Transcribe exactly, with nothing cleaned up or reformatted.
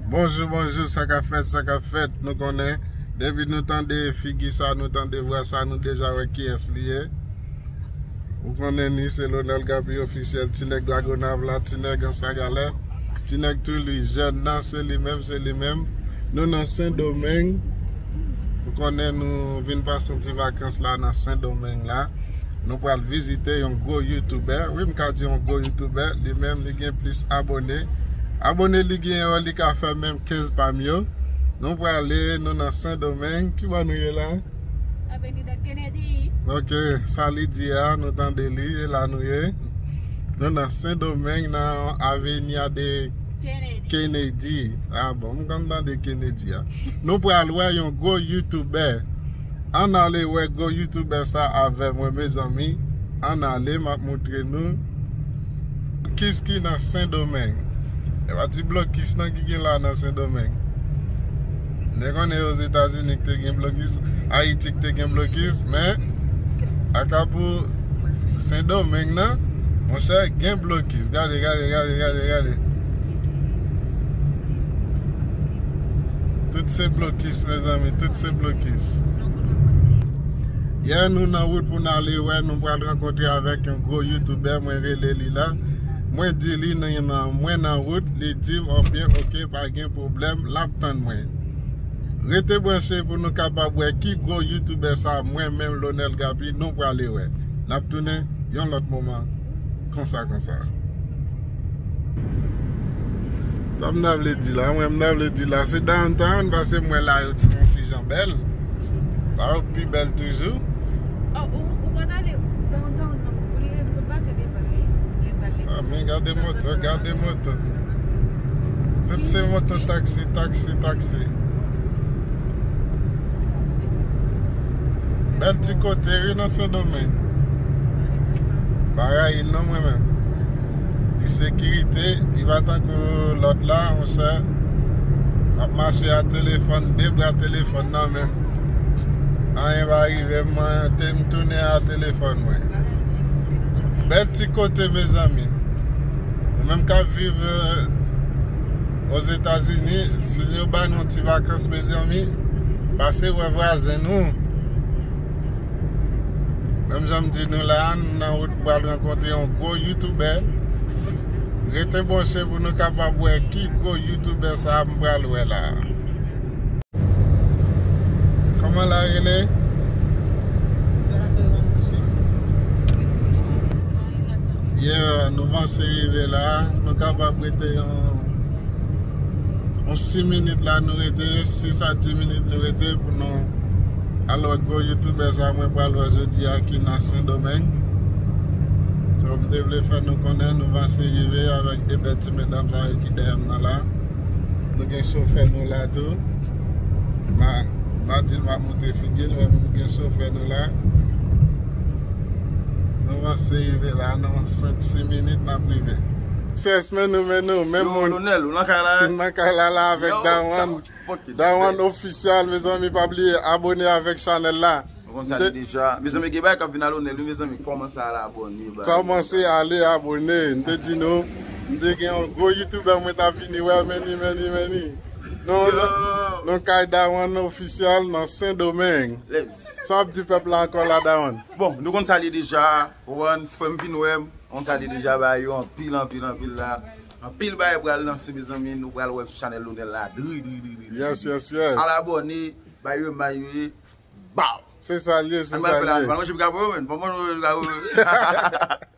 Bonjou, bonjou, sa k ap fèt, sa k ap fèt? Nou konnen, depi nou tande figi sa, nou tande vwa sa, nou deja wè kiyès li ye. Ou konnen ni se Lonel Gaby Officiel, ti nèg Lagonav la, ti nèg Anse à Galets, ti nèg Toulouse, jèn nan, se li menm, se li menm. Nou nan Sendomeng. Ou konnen nou vin pase yon ti vakans la nan Sendomeng la. Nou pral vizite yon gwo youtubè. Wi, m ka di yon gwo youtubè. Li menm, li gen plis abone. Abone li gen yo, li ka fè menm kenz pa m yo. Nou prale, nou nan Sendomeng. Ki bò nou ye la? Avenida Kennedy. Ok, sa li di a, nou tande li, e la nou ye. Nou nan Sendomeng, nan Avenida de Kennedy. Kennedy. Ah bon, m konn tande Kennedy a. Nou pral wè yon gwo youtubè. Ann ale wè gwo youtubè sa avè mwen, mezanmi. Ann ale, m ap montre nou. Kis ki nan Sendomeng? E pa ti blokis nan ki gen la nan Sendomeng. N te konnen Ozetazini ki te gen blokis, Ayiti ki te gen blokis, men akapou Sendomeng nan, monchè, gen blokis. Gade, gade, gade, gade, gade. Tout se blokis, mezanmi, tout se blokis. Yè, nou nan wout pou n ale wè, nou pral rankontre avèk yon gwo youtubè, mwen rele li la. Mwen di li nan, nan, mwen nan wout, li di m, "Oke, oke, pa gen pwoblèm, l ap tann mwen." Rete branche pou nou kapab wè ki gwo youtubè sa, mwen menm, Lonel Gaby, nou prale wè. N ap tounen yon lòt moman. Konsa, konsa. Sa m ta vle di la, mwen m ta vle di la, se downtown, paske m wè la yo ti, yon ti jan bèl. La yo pi bèl toujou. Oh, ou, ou pa t ale downtown, non. Ou li, ou pase devan, wi. Sa, men gade moto, gade moto. Tout se moto taksi, taksi, taksi. Bèl ti kote, wi, nan Sendomeng. Pa rayi l non, mwen menm. Li sekirite, li pa tankou lòt la, monchè. M ap mache a telefòn, de bra telefòn nan men m. Anyen pa rive m, mwen te m tounen a telefòn mwen. Bèl ti kote, mezanmi. Ou menm k ap viv, euh, Ozetazini, si yo ba nou ti vakans, mezanmi, pase wè vwazen nou. Menm jan m di nou la, nou nan wout pral rankontre yon gwo youtubè. Rete branche pou nou kapab wè ki gwo youtubè sa a m pral wè la. Kòman la rele? Yeah, nou panse rive la. Nou kapab rete yon, yon sis minit la, nou rete, sis a dis minit nou rete pou nou al wè gwo youtubè sa mwen pral wè jodi a ki nan Sendomeng. So, m te vle fè nou konnen nou panse rive avèk de bèl ti medam sa yo ki dèyè m nan la. Nou gen chofè nou la tou. Ma, ma di l m ap montre figi l, men nou gen chofè nou la. Nou panse rive la, nan senk, sis minit n ap rive. Ses, men nou, men nou, men moun. Lonel, ou nan kay la? Nan kay la, la avèk Dawan. Dawan Officiel, mezanmi, pa bliye abone avèk chanèl la. Ou konn sa li deja. Mezanmi, gen bagay k ap vin a Lonel, wi, mezanmi, kòmanse al abone, bagay. Kòmanse ale abone. M te di nou, m te gen yon gwo youtubè mwen t ap vini wè, men ni, men ni, men ni. Nou, nou kay Dawan Officiel nan Sendomeng. Sa w ap di pèp la ankò la, Dawan? Bon, nou konn sa li deja. Ou konprann, fè m vin wè m. Konn sa li deja, ba yo anpil, anpil, anpil la. Anpil bagay pral lanse, mezanmi. Nou pral wè sou chanèl Lonel la. Dri, dri, dri, dri, dri. Yes, yes, yes. Al abone, ba yo, ba yo. Bow! Se sa l ye, se sa l ye. Ann al manje piga pou yo, menn. Bon, bon, bon, piga pou yo.